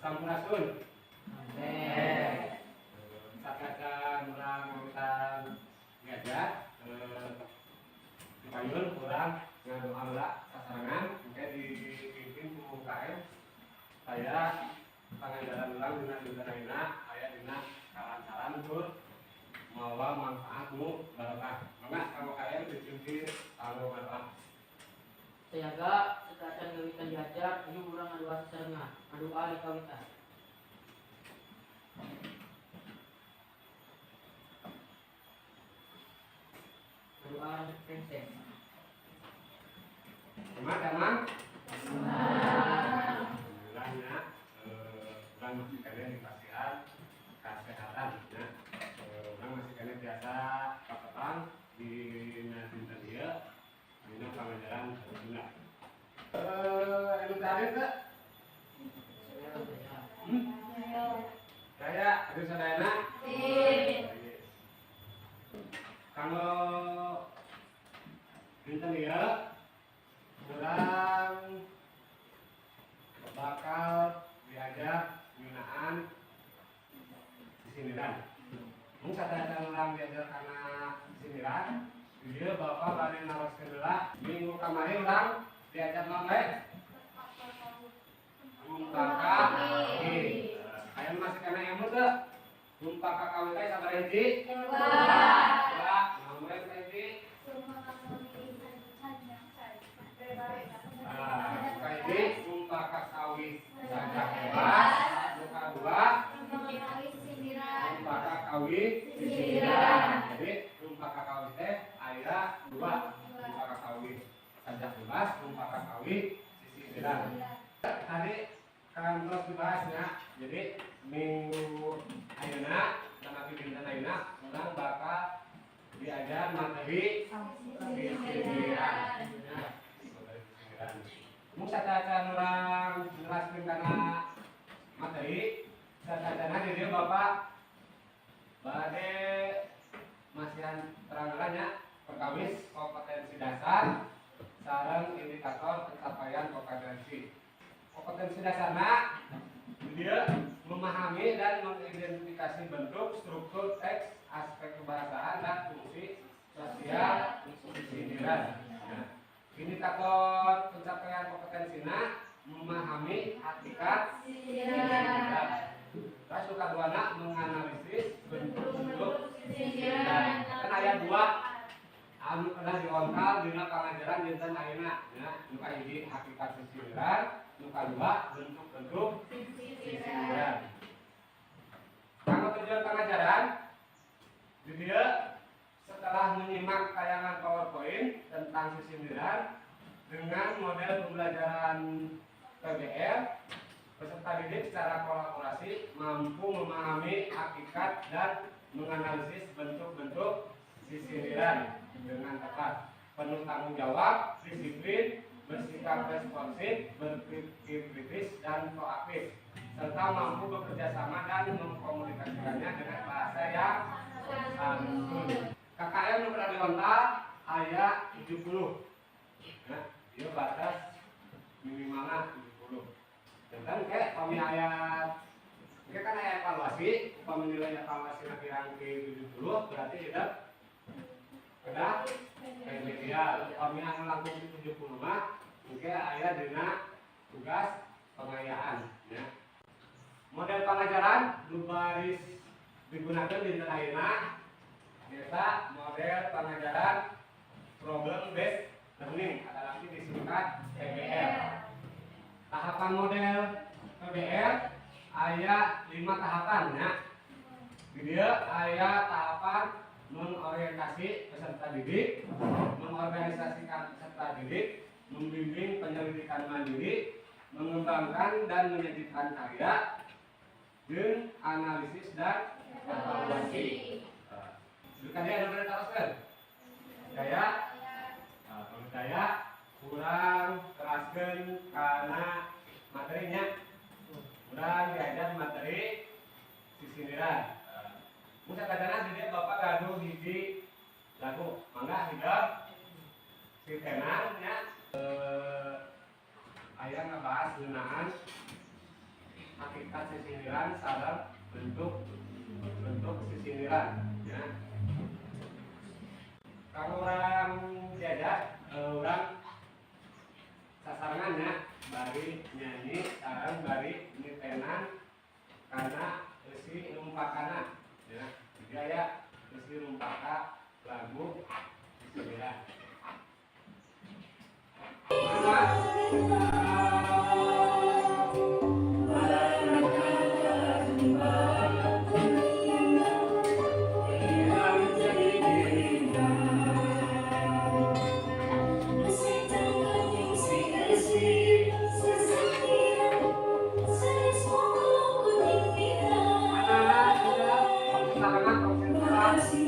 Sampurasun. Sateuacan urang ngawitan ngajar, dipayun urang ngadoa heula sasarengan, engke dipimpin ku KM. Saya pangajaran urang dina dinten ayeuna aya dina kalancaran tur mawa manfaat nu barokah. Mangga kanggo KM dipimpin kanggo ngadoa. Sayaga, sateuacan ngawitan diajar, ayo urang ngadoa sasarengan. Ngadoa dikawitan. Ngadoa rengse. Semangat emang? Alhamdulillah nya, urang masih keneh dipasihan kesehatan nya. Urang masih keneh biasa kapetang dina dinten ieu dina pangajaran Sunda. Anu tadi teh? Hmm? Daya, aduh sadayana? Kalau dinten ieu urang bakal diajar ngeunaan sisindiran. Mung sateuacan urang diajar kana sisindiran, di dieu Bapak bade naroskeun heula minggu kamari urang diajar naon wae? Rumpaka kawi. Aya nu masih keneh emut teu? Rumpaka kawi teh sabaraha hiji? Dua. Naon wae hiji? Ah, nu kahiji rumpaka kawi sajak bebas, nu kadua rumpaka kawi sisindiran. Jadi rumpaka kawi teh aya dua, rumpaka kawi sajak bebas, rumpaka kawi sisindiran. Tadi kan terus dibahasnya. Jadi minggu ayeuna tanggal dinten ayeuna urang bakal diajar materi sisindiran. Ya, materi sisindiran. Mung sateuacan urang jelaskeun kana materi, sateuacanna di dieu Bapak bade masihan terang nya perkawis kompetensi dasar sareng indikator pencapaian kompetensi. Kompetensi dasarna dia memahami dan mengidentifikasi bentuk, struktur teks, aspek kebahasaan dan fungsi sosial sindiran. Ya. Indikator pencapaian kompetensina memahami hakikat sindiran. Terus nu kaduana menganalisis bentuk-bentuk sindiran. Kan aya dua anu pernah diontal dina pangajaran dinten ayeuna ya. Nu kahiji hakikat sisindiran, nu kadua bentuk-bentuk sisindiran. Kanggo tujuan pengajaran di dieu, setelah menyimak tayangan PowerPoint tentang sisindiran dengan model pembelajaran PBL, peserta didik secara kolaborasi mampu memahami hakikat dan menganalisis bentuk-bentuk sisindiran dengan tepat, penuh tanggung jawab, disiplin, bersikap responsif, berpikir kritis, dan proaktif, serta mampu bekerja sama dan mengkomunikasikannya dengan bahasa yang santun. KKM nu pernah diontal aya 70. Nah, ieu batas minimalna 70. Dan kayak pami aya Oke, kan aya evaluasi, upami nilai evaluasi kirang ke 70 berarti tidak kedah remedial. Upami anu langkung di 70 mah engke aya dina tugas pengayaan ya. Model pengajaran nu baris digunakan di ayeuna biasa model pengajaran problem based learning atau nanti disingkat PBL. Tahapan model PBL aya 5 tahapan ya. Di dieu aya tahapan mengorientasi peserta didik, mengorganisasikan peserta didik, membimbing penyelidikan mandiri, mengembangkan dan menyajikan karya, dan analisis dan evaluasi. Nah, dia anu bade taroskeun? Daya? Nah, kalau daya kurang teraskeun kana materinya. Kurang diajar materi sisindiran. Musa katana di dieu Bapak gaduh hiji lagu, mangga hidep si tenang nya. Aya ngebahas ngeunaan hakikat sisindiran sareng bentuk bentuk sisindiran ya. Kalau urang diajar urang sasarengan nya, bari nyanyi sareng bari nitenan kana eusi rumpakana ya. Jadi aya eusi rumpaka lagu sisindiran. Mangga. Mana sudah sasarengan konsentrasi.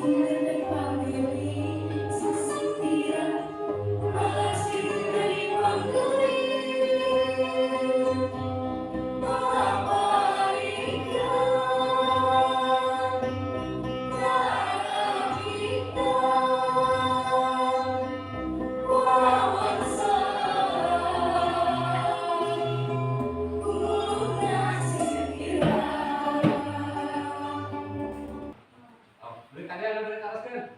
Oh, beri tadi ada beri teruskan.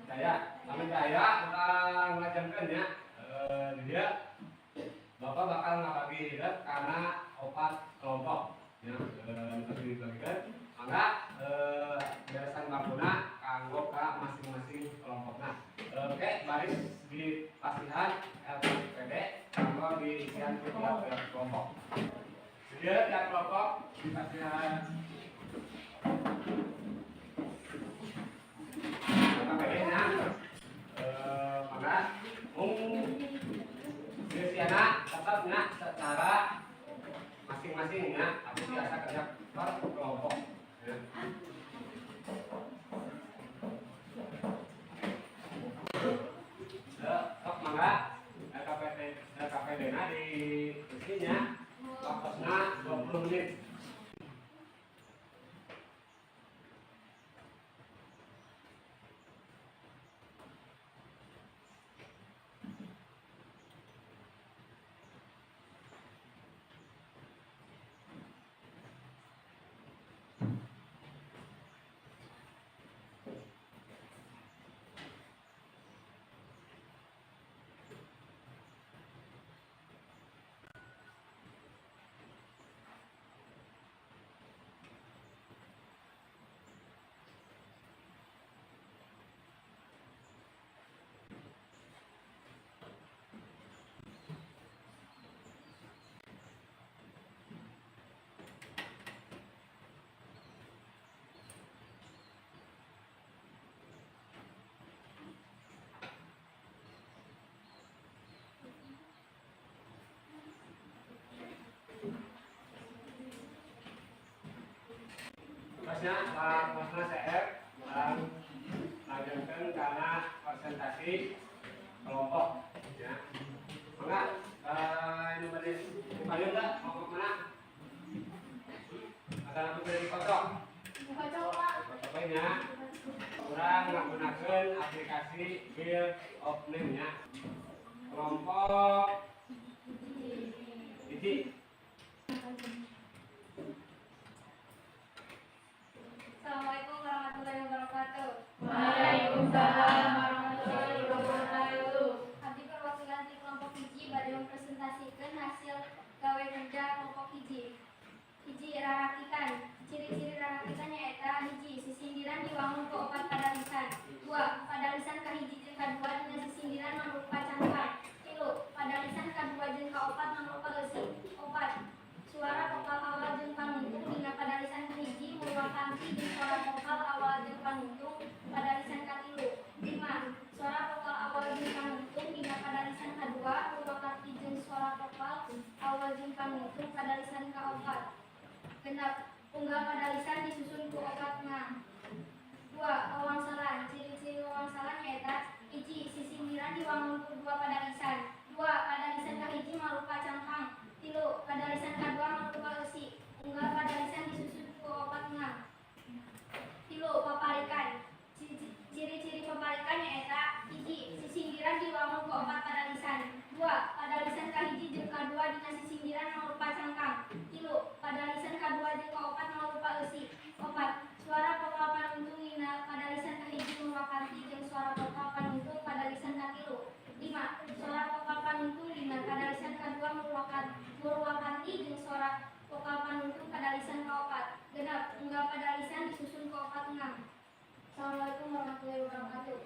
Daya, kami daya urang ngajengkeun nya. Di dieu Bapak bakal ngabagi ya, kana opat kelompok ya, dibagikan. Mangga beresan bangkuna kanggo ka masing-masing kelompokna. Oke, baris di pasihan LKPD kanggo diisian ku tiap kelompok. Di dieu tiap kelompok di pasihan LKPD nya. Mangga mung diisiana tetapnya secara masing-masing ya, tapi biasa kerja per kelompok ya. Ya, sok mangga LKPD LKPD na di isinya waktosna 20 menit. Tugasnya Pak CF urang lanjutkan kana presentasi kelompok ya. Mangga ini bade dipayun enggak kelompok mana? Ada aku bade dikocok. Dikocok nya. Urang menggunakan aplikasi Field of Name nya. Kelompok hiji. Assalamualaikum warahmatullahi wabarakatuh. Waalaikumsalam warahmatullahi wabarakatuh. Abdi perwakilan di kelompok hiji bade mempresentasikan hasil gawe kerja kelompok hiji. Hiji, rarakitan. Ciri-ciri rarakitan nyaeta hiji, sisindiran diwangun ku opat padalisan. Dua, padalisan kahiji jeung kadua dina sisindiran mangrupa cangkang. Tilu, padalisan kadua jeung kaopat mangrupa eusi. Opat, suara vokal awal jeung panungtung dina padalisan kahiji murwakanti jeung suara vokal awal jeung panungtung padalisan katilu. Lima, suara vokal awal jeung panungtung dina padalisan kadua murwakanti jeung suara vokal awal jeung panungtung padalisan kaopat. Genep, unggal padalisan disusun ku opat ngang. Dua, wawangsalan. Ciri-ciri wawangsalan nyaeta hiji, sisindiran diwangun ku dua padalisan. Dua, padalisan kahiji mangrupa cangkang. Tilu, padalisan kadua mangrupa eusi. Unggal padalisan disusun ku opat ngang. Tilu, paparikan. Ciri-ciri paparikan nyaeta hiji, sisindiran diwangun ku opat padalisan. Dua, padalisan kahiji jeung kadua dina sisindiran mangrupa cangkang. Tilu, padalisan jeung kaopat mangrupa eusi. 4. Suara vokal panungtung dina padalisan kahiji murwakanti jeung suara vokal panungtung padalisan katilu. 5. Suara vokal panungtung dina padalisan kadua murwakanti jeung suara vokal panungtung padalisan kaopat. 6. Unggal padalisan disusun ku opat engang. Assalamualaikum warahmatullahi wabarakatuh.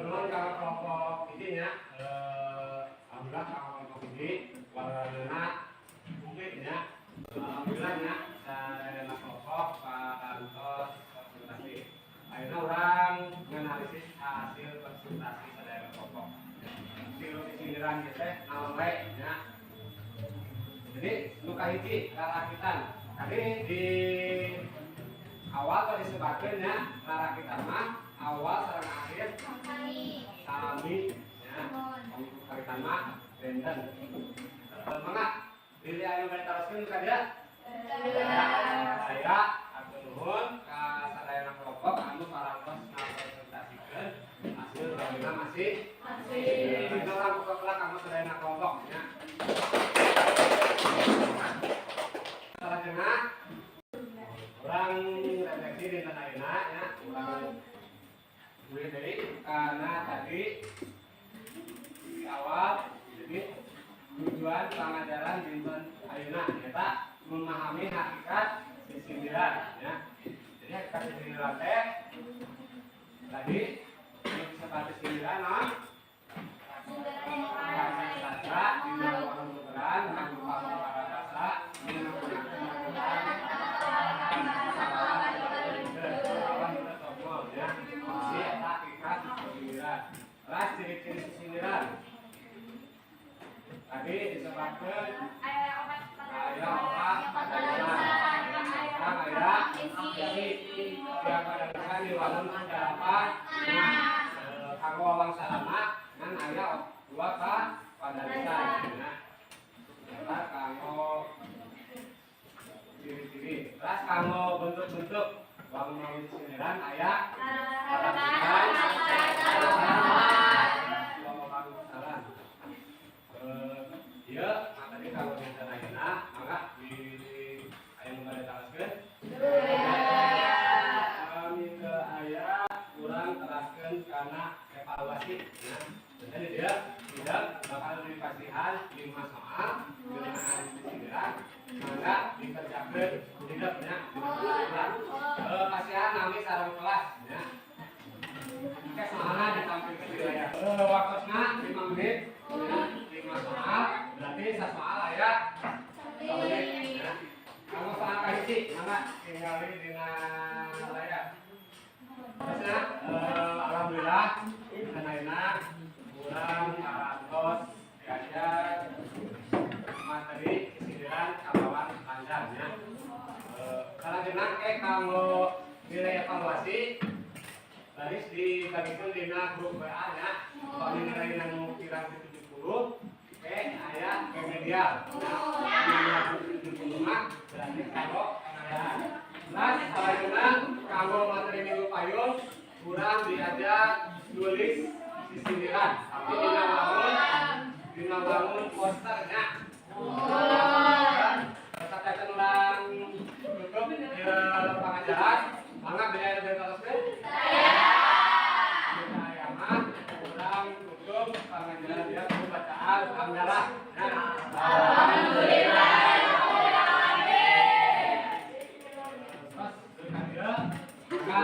Nuhun ka kelompok hiji nya. Alhamdulillah ka kelompok hiji warnana komplit nya. Alhamdulillah nya, sadayana kelompok parantos presentasi. Ayeuna urang nganalisis hasil presentasi sadayana kelompok. Tilu sisindiran ieu teh naon wae nya. Jadi nu kahiji, rarakitan. Tadi di awal tadi disebutkeun nya, rarakitan mah awal sareng akhir Sami. Sami nya. Mohon. Rarakitan mah benten. Mangga bilih anu bade taroskeun ka dieu. Saya hatur nuhun ka sadayana kelompok anu parantos ngapresentasikeun hasil gawena masih. Masih. Itu urang buka kelak kanggo sadayana kelompok nya. Salajengna urang refleksi dinten ayeuna nya, urang mulai deui karena tadi di awal. Jadi tujuan pangajaran dinten ayeuna nyaeta memahami hakikat sisindiran ya. Jadi hakikat sisindiran teh tadi seperti sindiran naon? Bahasa dina penuturan kanggo bahasa dina penuturan ya. Jadi hakikat sisindiran. Terus ciri-ciri sisindiran tadi disebutkan Aya opat. Aya opat padalisan. Kang aya isi tiap padalisan diwangun dalapan. Nah, kanggo wawangsalana ngan aya dua ka padalisan ya. Eta kanggo ciri-ciri. Terus kanggo bentuk-bentuk wangun sisindiran aya rarakitan, wawangsalan. Ieu materi kanggo dinten ayeuna, mangga di aya nu bade taroskeun? Kami ke aya kurang teraskeun karena evaluasi ya. Jadi dia tidak bakal dipasihan 5 soal dengan sisindiran, mangga dikerjakeun tidak nya. Pasihan nami sareng kelas nya. Oke, soalnya ditampilkan di layar. Waktosna 5 menit ya, 5 soal berarti soal aya 1 menit ya. Kamu soal kahiji, mangga tinggali dina layar. Terusnya, alhamdulillah, ayeuna urang parantos diajar materi sisindiran kalawan lancar nya. Salajengna ke kanggo nilai evaluasi baris dibagikeun dina grup WA nya. Kalau nilai nu kirang ti 70 ke aya remedial. Nah, dina 70 mah berarti kanggo pengayaan. Nah, salajengna kanggo materi minggu payun kurang diajar nulis sisindiran, tapi dina wangun posternya. Katakan urang tutup ieu pangajaran, mangga bilih aya nu taroskeun? Kita aya mah urang tutup pangajaran dia ku bacaan hamdalah. Nah, Alhamdulillah. Terus, ka dieu, maka